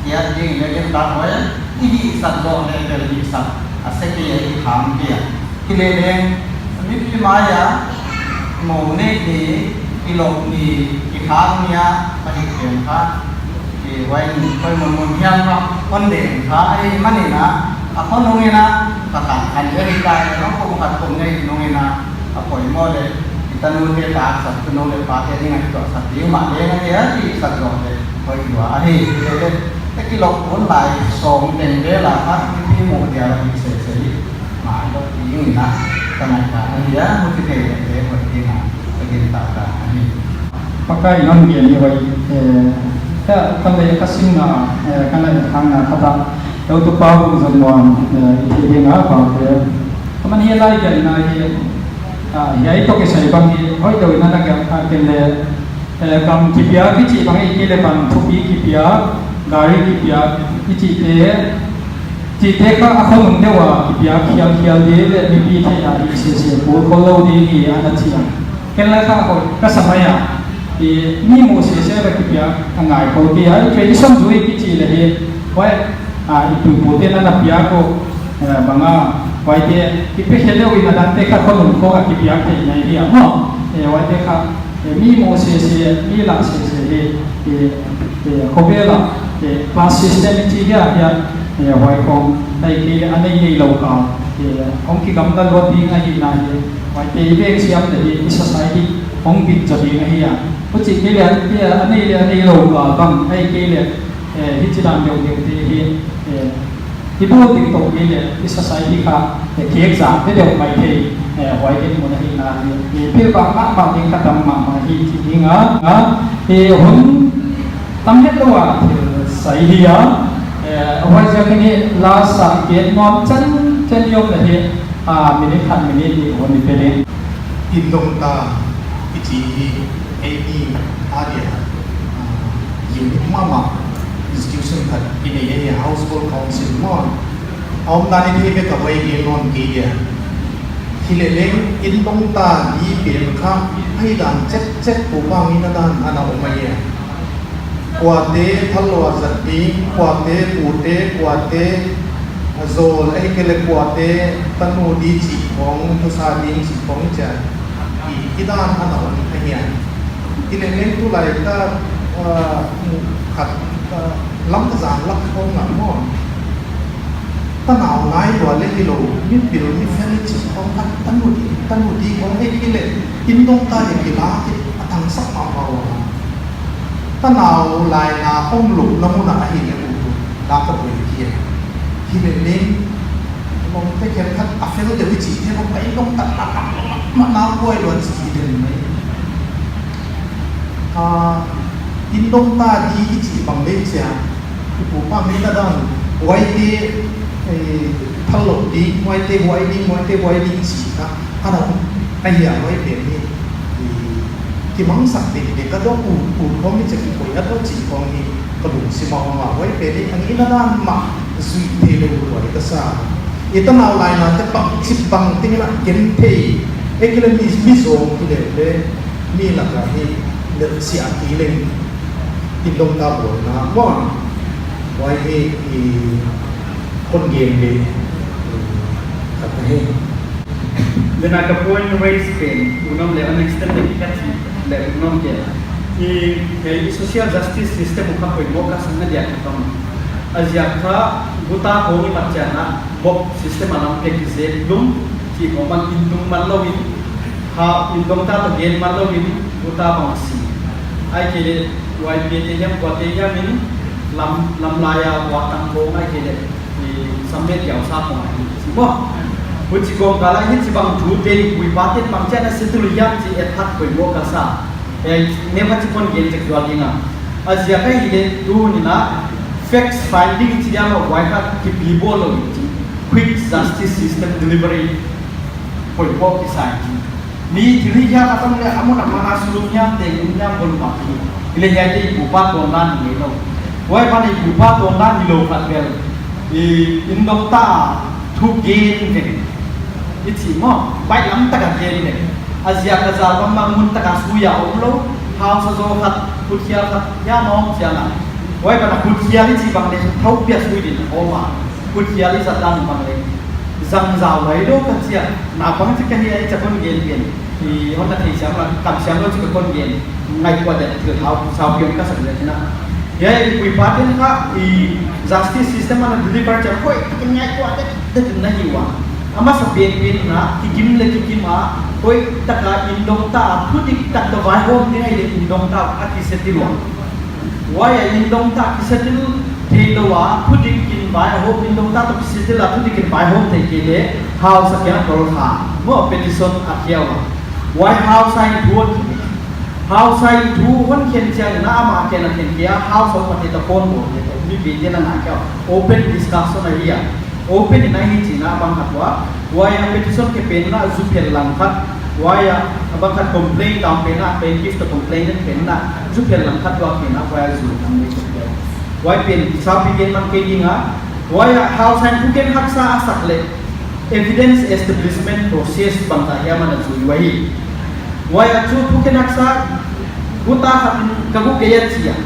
Kiat ding leh ding ta huai, i hihsak zoh leh bel hihsak a se kei a, i kham kei a. Hilele, mipi mai a, mou neih ni, kilawm ni, kikhak ni a, ahih pen kha, i huai in, huai mun mun hiam kha, kon deng kha, ahihman in a, a khonung in a, ka khan khan i hih ta, nong kum khat kum nei nung in a, a poimoh leh, i tanute taksa, tanu leh pate ding a hihtuahsak ding mah leng ahi a, hihsak zoh leh, huai lua ahi, hilele, te kilawm hun lai, sawm teng vel a kha, mipi muh dia, hih sese hi. Ngai lou ding in a, ka ngaihdan ahi a, huchi thei leh te hoih ding a, ka gintak dan ahi. Pakai in hon gen ni huai, eh, ka, ka leh ka simna, eh, ka leh khangna khat a, Heutupa Vungzanmuan, eh, i thei ding a, pa te. Ka man hi lai gen na hi, ah, hiai toh kisai bang hi, hoihlou in a na gen a ken leh, eh, gam kipiak i chih bang i chih leh bang thupi kipiak, gari kipiak i chihte, chihte kha a khonung deuh a kipiak khialkhial di leh mipi theihna di sese pul khol lou di hi ana chi a. Ken leh kha hoih ka sa mai a, i mi muh sese va kipiak a ngai khol kei a, tradition zui kichi leh hi, huai, ah, i pu i pu ten ana piak uh, eh, bang a, huaite, kipe khe lou in a dangte kha khonung khawng a kipiak theih ngai hi a maw, eh, huaite kha, eh, mi muh sese, mi lah sese hi, eh, eh, khovel a, eh, class system i chi hiam hiam, eh, huai khawng, ahihkeileh a nei neilou kal, eh, hong kigamla luat ding ahihna hi, huaite i veng siam leh hi, i society hong bit zaw ding ahi a. Huchi kei leh, eh, a nei leh a neilou kal bang, ahihkeileh, eh, hichi dan deuhdeuh te hi, eh, I tu ding toh ni le, i society kha, eh, kek zang te deuh mai thei, eh, huai ding mun ahi na ni, ni pil bang mahmah ding kha tam mahmah hi chi ding a, a, eh, hun tam het lou a thil sai hi a, eh, huaiziak in lasa gen nuam chan chan i om le hi, a, minute khat minute nih hun i pe ding. Indongta i chih hi, ei mi a dia, a, unique mahmah institution khat i nei hi, household council maw. A omdan i thei bek a huai gen nawn kei dia. Hileleng indongta di pen kha, a hi dan chetchet pu bang in a dan ana om ahi a. Kuate thallou a zat ding, kuate pute, kuate zawl, ahihkeileh kuate tanu di chih khong, thusa ding chih khong chia. I, i dan ana om ahi a. Hileleng tulai ka, ah, mu khat, ah, lam ka zan lak khong a maw. Tanau nai lua le hilou, mi pil, mi fel chih khong khat, tanu di, tanu di khong ahihkeileh, indongta di kila, a tangsak mahmah ua. Tanau laina omlouhna mun a ahi le uh tu, la ka bui kia. Hileleng, lawmte khenkhat a fel deuh i chih te, lawm ka indongta na ka lawm, ma na kuai lua chih den mai. Ah, indongta di i chih bang le chia, i pu pa mi na dan, huaite, eh, thallou di, huaite huai di, huaite huai di chih kha, ana, ahi a huai pen ni, i, kimangsak te te ka dong u, u khong mi chek koi a dong chih khong ni ka lungsim a om a, huai pen ni ang ina dan mah zui thei le uh huai ka sa. I tanau laina te bangchibang teng in a gen thei, ahihkeileh mi, mi zong hi le le, mi lak a hi le sia hi leng, indongta bawlna maw, huai hi, i, kon gen le, i, khat ahi. Then a ka point raise pen, u nom le an extend le ka chi le u nom ke. I, i social justice system u kha poimoh ka sa na dia ka tong. A ziak kha guta khong i mat chiang a, mob system a lam pek i zek lum, chih khong bang in tung man lou in, ha indongta toh gen man lou in, guta bang si. Ahihkeileh, huai pete hiam, kuate hiam in, lam, lamlai a, huai tang khong ahihkeileh, i, sammet yau sa khong ahi, si maw. Huchi khong kala hichibang thute i pu i pa ten bang chiang a settle hiam chih et phat poimoh ka sa. Eh, ne phat chi kon gen chek zual ding a. A ziak ahih leh tuni in a fact finding chi dia maw huai kha kipi bawl lou in chi. Quick justice system delivery poimoh kisa in chi. Mi thil hi hiam a tam le a mun a man a sulum hiam teng um hiam bol mah hi. Hileh hiaite i pu pa tawndan hi lou. Huai ban i pu pa tawndan hilou khat bel. I indongta thu gen veng. I chih maw, baihlam taka gen veng. A ziak a zal bangmah mun taka sui a om lou. Hausa zaw khat, khutkhial khat, hiam a om chiang a. Huai ban a khutkhial i chih bang le, thau pia sui din a om a. Khutkhial i zat dan bang le. Zang zau lai lou ka chia, na bang chi ka hi a i cha kon gen gen. I hon na thei siam la, kam siam lou chi ka kon gen. Ngaihtuah deuh thil hau, sau piang ka sak le na. Hiai i pu i pa ten kha, i justice system ana deliver chiang hoih, ka ngaihtuah deuh, deuh na hi ua. A masa pen pen na, kikim le kikim a, hoih taka indongta, thudik tak toh vaihawm ding ahi le indongta, a kisettle ua. Huai a indongta kisettle theilou a, thudik in vaihawm indongta toh kisettle a, thudik in vaihawm thei kei le, hausa kiang a tol kha, maw petition a khia ua. Huai hausa in thu hon khen. Hausa in thu hon khen chiang in a amah khen a khen kei a, hausa umpate toh kon bawl te toh, mi bik te na na kia. Open discussion ahi a. Open in a hi chih na bang khat ua. Huai a petition khe pen na zu phel lang khat. Huai a bang khat complain dam pen na, plaintiff toh complainant pen na zu phel lang khat ua khe na huai a zu tam le khe. Huai pen sapi gen man kei ding a. Huai a hausa in thu khen haksa a sak le. Evidence establishment process bangzah hiam ana zui ua hi. Huai a chu thu khen haksa, guta khat in ka gu kei a chi a.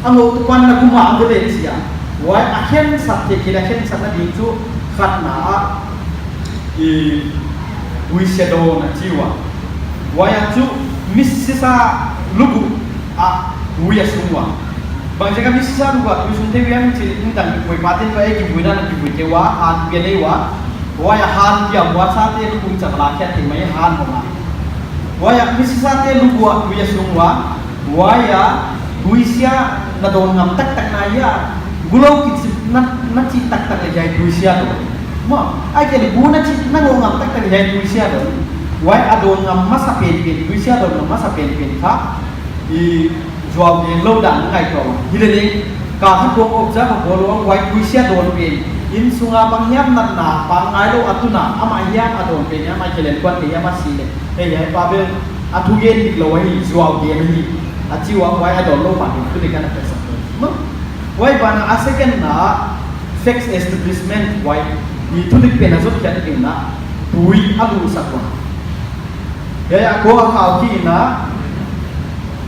A ngou tu pan na gu mah a gu le chi a. Huai a khensat te kila khensat na ding chu khatna a, i, huisia dawn a chi ua. Huai a chu mi sisa lugu a huisia sung ua. Bangziak a mi sisa lugu a huisia sung te ua mi chi in dang pu i pa ten ua e kivui dan a kivui te ua, han pia nei ua. Huai a han pia ua sa te lugu chak la kia te mai han hong a. Huai a mi sisa te lugu a huisia sung ua. Huai a huisia na dawn ngam taktak na hia. Gulou kichip na Na chih taktak leh hiai tuisia dawn. Maw, ahihkeileh bu na chih na ngawh ngam taktak leh hiai tuisia dawn. Huai a dawn ngam masa penpen, tuisia dawn ngam masa penpen kha i zuau gen lou dan ngaihtuah. Hilele, ka kha kong observe a bawl ua, huai tuisia dawn pen, innsung a bang hiam natna, pangngai lou a tun a, amah hiam a dawn pen hiam, ahihkeileh kuate hiam a si leh, hei, hiai pa bel a thugen dik lou ahi, zuau gen ahi, a chi ua, huai a dawn lou pa pen thudik ana piaksak. Maw, huai banah a second na, sex establishment, huai i thudik pen a zot khiat ding na, tui a luhsak ua. Hiai a kua khau khin a,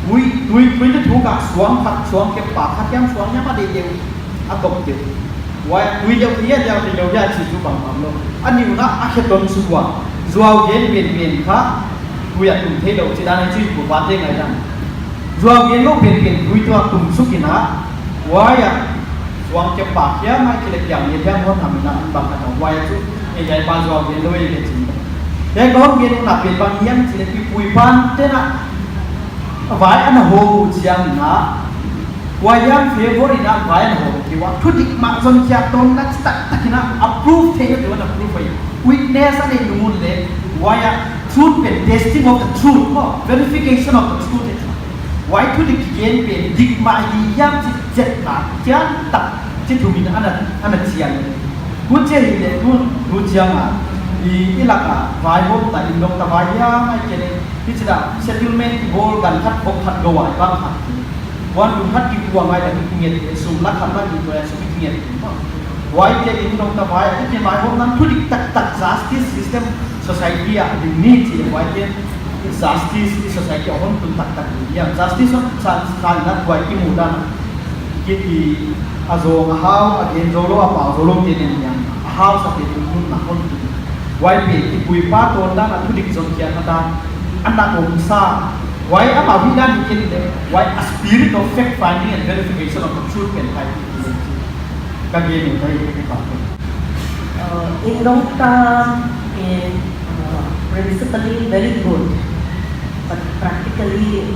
tui, tui, tui te thu ka suang khat, suang kep pa khat hiam, suang hiam a deih deuh, a tok deuh. Huai tui deuh, hiai deuh, deih deuh, hiai chih chu bang bang lou. A nihna a khe ton suk ua. Zuau gen penpen kha, tui a tum thei lou, chih dan ahi chu i pu pa te ngaihdan. Zuau gen lou penpen tui tua tum suk in a, huai a, suang kep pa hiam, ahihkeileh piang ni hiam hon ham in a, an bang khat a, huai a chu, ei, hiai pa zuau gen lou ei, ei chin. Hiai ka hon gen na pen bang hiam chih leh, pu, pu pa'n te na, vai ana hou chiang in a, huai hiam favor in a, vai ana hou kei ua, thudik mah zon kia ton na, taktak in a, approve thei kei ua, approve ai. Witness a neih nung un leh, huai a, truth pen, testing of the truth, maw, verification of the truth. Huai thudik kigen pen dik mah hi hiam chih chetna chiantak chi thum in ana, ana chiang. Huchi hileh tun, tu chiang a, i, i lak a vaihawmte, inndongte vai hiam ahihkeileh, hichi a settlement i bawl gan khat, bawk khat, gawai bang khat. Huan lungkhat kikuang ngai leh kinget, sum lak khat lak in tua sum kinget. Huaite inndongte vai, i ke vaihawmna thudik taktak justice system society a ding ni chih huaite justice i society a hon tun taktak ni. Hiam justice hon chance kha na huai kimu dan. Kiti a zong a hau, a gen zou lou, a pau zou lou te nen hiam. A hausa te tun hun na hon tun. Huai pen i pu i pa tawn dan a thudik zon khiatna dan. Ana om sa. Huai amau hihdan hi ken leh. Huai a spirit of fact finding and verification of the truth pen thai. Ka gen uh thai ka pa. Uh, inndongte, eh, uh, principally very good, but practically,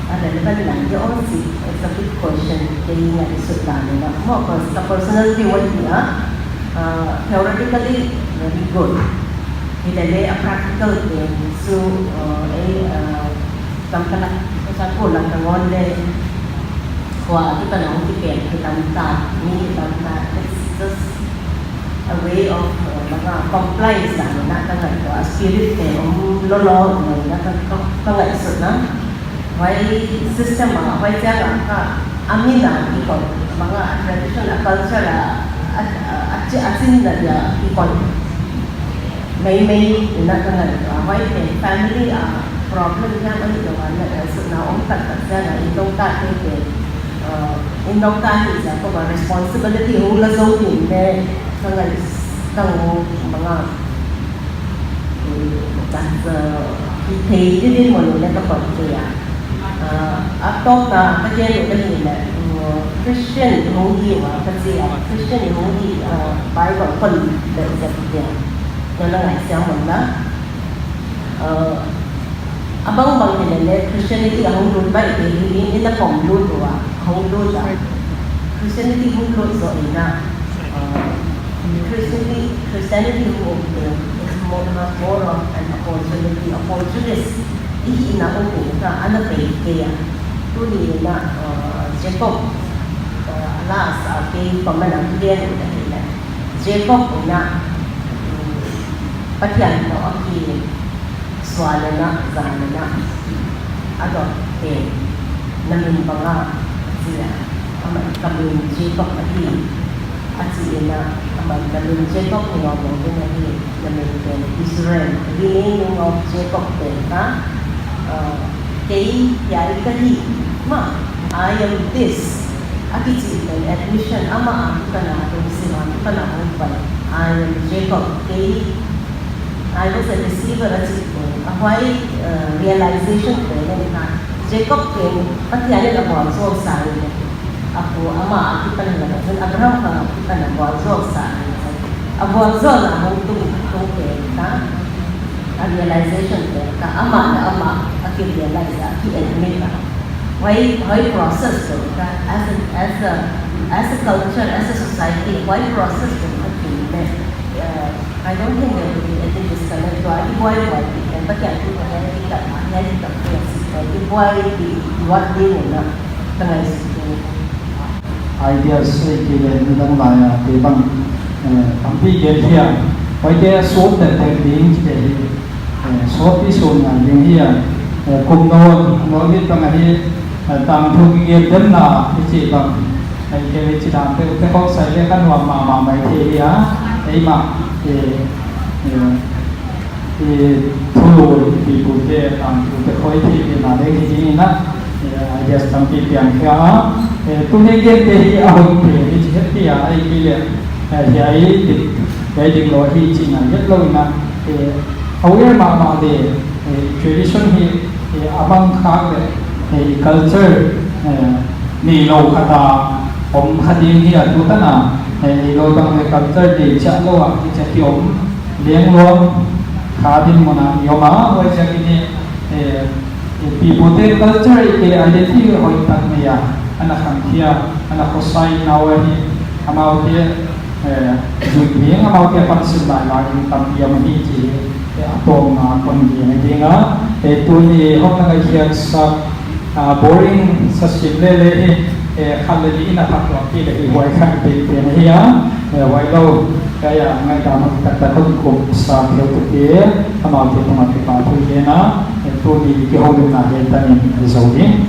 uh, relevant lah. It's a big question. Kei ngaihsut dan in a, maw, pers-, ka personal view in a, uh, theoretically very good. Hilele a practical thing, so, uh, eh, uh, Lam ka lak, ka sa ko lak ka ngon le. Khua a kipan a hong kipiak, kipan ta, mi kipan ta. It's just a way of, uh, manga compliance lah, na ka ngaihtuah, spirit te om lolo, na ka, ka, ka ngaihsut na. Huai system a, huai chiang a ka, a min a kikon, manga a tradition, a culture a, a, a, a chi-, a chin na dia kikon. Meimei in a ka ngaihtuah a, huai pen family a problem hiam ahih lou a, na ngaihsutna om taktak chiang a, inndongte te pen, uh, inndongte hi ziak a responsibility hong la zou ding leh ka ngaih, ka ngaih manga, um, tak, uh, hi thei ding ding maw leh ka pom thei a. Uh, a tawpna ka gen uh ka hih leh, uh, Christian i hong hi ua ka chi a, Christian i hong hi, uh, Bible kon leh ziak dia. Na na ngaihsiam mawk na. Uh, a bangbang hilele Christianity a hong lut baih te hi in, in a pom lut ua, hong lut a. Christianity hong lut zoh in a, uh, Christianity, Christianity hong om te is more, much more of an opportunity, opportunist i hihna om in ka ana pei kei a. Tuni in a, uh, Jacob, uh, last a kei pa man a kiden in a hi le. Jacob in a, um, Pathian tawh a kisuan in a, zan in a, a dot pen, na min bang a, chi a, aman ka min Jacob ahi, a chi in a, aman na min Jacob hi ngawng ngawng ding ahi, na min pen Israel, renaming of Jacob pen ka, uh, kei hiai ka hi, maw, I am this. A kichih pen admission, amah a kipan a lungsim a kipan a hong pai. I am Jacob, kei, I was a deceiver a chih pen. A huai, uh, realization pen in a. Jacob pen, Pathian in a vualzawl sa in. A pu, amah a kipan a, Abraham khang a kipan a vualzawl sa in. A vualzawlna hong tung, tung pen in a. A realization pen in a. Amah leh amah, a ki realize a, ki admit a. Huai, huai process toh kha, as a, as a, as a culture, as a society, huai process toh kha kei leh, uh, I don't think there will be any disconnect. Tua i buai buai pi, eh, pa kia tu ka ngai ki ka, ngai ki ka tu si, eh, i buai pi, what they will not, ka ngai si tu. Ideas ei kei leh midang lai a, te bang, eh, tampi gen hia. Huaite sawt tengteng ding chih te hi. Eh, sawt pi sawt ngai ding hi a, eh, kum nawn, nawn mit bang ahi, eh, tangthu kigen demna, hichi bang, eh, kei leh chi dan te, te khawng sai leh ka nuam mahmah maithei hi a, eimah, eh, eh, eh, thulu, pipute, tangthute khoih theihna ding hi ding in a, eh, ideas tampi piang khia a, eh, tuni gen te hi a hoih pen hi chi het hi a, ei kei leh, eh, hiai dik, hiai dik lou hi chi ngai het lou in a, eh, aware mahmah leh, eh, tradition hi, eh, a bang khak leh, eh, culture, eh, neilou khat a om kha ding hi a, tu tan a, eh, neilou bang leh culture nei chiah lou a, i chiah ki om leng lou kha ding mun a i om a, huaiziak in, eh, eh, pipute culture, eh, identity hoihtak nei a, ana khangkhia, ana khosai na uah hi, amaute, eh, zui ding, amaute pansin lai lai ding tampi om hi chi, eh, a tawpna kon gen ding a, eh, tuni hong na ngaihkhiak sak, ah, boring sa sim lele hi, eh, khat leh nih in a phatuam kei leh hi huai kha tengteng hi a, eh, huai lou, kei a ngaihdan taktak hon kup sak theihte, amaute tungah kipahthu gen a, eh, tuni kihoulimna hi tan in zou ding.